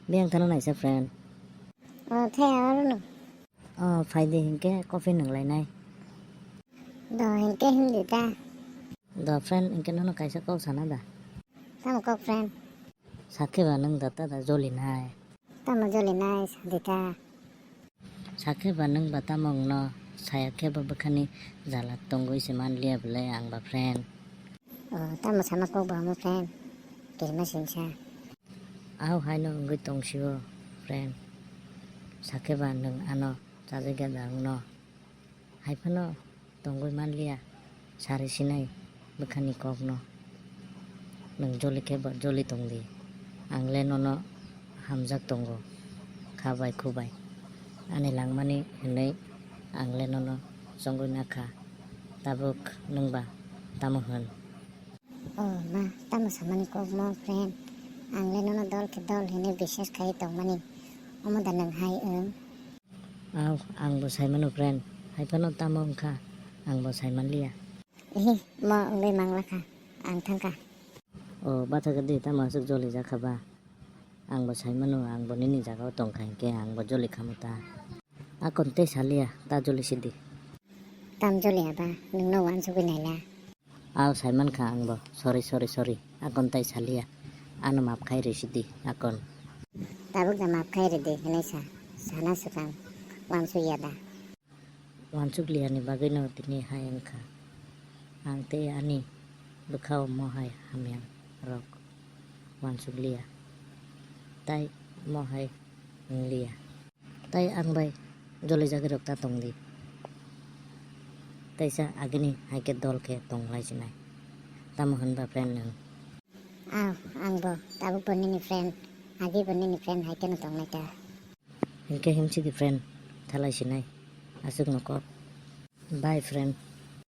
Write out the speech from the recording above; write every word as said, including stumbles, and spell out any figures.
Biyang thano naisa friend. O the arono. O phaidi hinkhe coffee nanglainai. Do hinkhe hindi ta. Do friend, hinkhe nono kaisa kok sana da. Tamo kok friend? Sakhe ba nwng da ta da joli nai. Tamo joli nai sadi ta. Sakhe ba nwng ba tamo wngno saya khe ba bwkhani jala tongwi se man liya belai ang ba friend. O tamo sama kok ba omo friend. Kirima singsa. Aw haino wngwi tong sio friend. Sakhe ba nwng ano chajagya da wngno. Hai phano tongwi man liya, sari sinai bwkhani kokno. Nwng joli khe bo joli tong di. Ang le nono hamjak tongo, kha bai khu bai. Ani langmani hwnwi ang le nono chongwi na kha. Tabuk nwng ba tamo hwn? O ma, tamo samani kok mo friend? Ang le nono dol khe dol hwnwi biswas khai tongmani. Omo da nwng hai wng? Aw, ang bo sai mano friend. Hai phano tamo wngkha, ang bo sai man liya. Ehe, mo wngwi mang lakha, ang thangkha. O, bathakhe di, tamo aswk joli jakha ba? Ang bo sai mano, ang bo nini jagao tongkha hinkhe ang bo joli khamu ta. Akon tei saliya, ta joli sidi. Tam joliya ba, nwngno uansugwi naila. Aw, sai mankha ang bo. Sorry, sorry, sorry. Akon tai saliya. Ano maaf khai rwsidi, Akon. Tabuk da maaf khai rwdi, hinwi sa. Sana swkang. Uansukya da? Uansuk liyani bagwino tini hai wngkha. Ang tei ani bwkhao mohai hamya rok uansuk liya. Tai mohai wng liya. Tai ang bai joli jagwi rok ta tong di. Taisa agini hai khe dol khe tong lai sinai. Tamo hwn ba friend nwng? Aw, ang bo tabuk bo nini friend, agi bo nini friend hai kheno tong nai ta. Hinkhe himsi di friend, thalai sinai. Aswk no kok. Bye friend.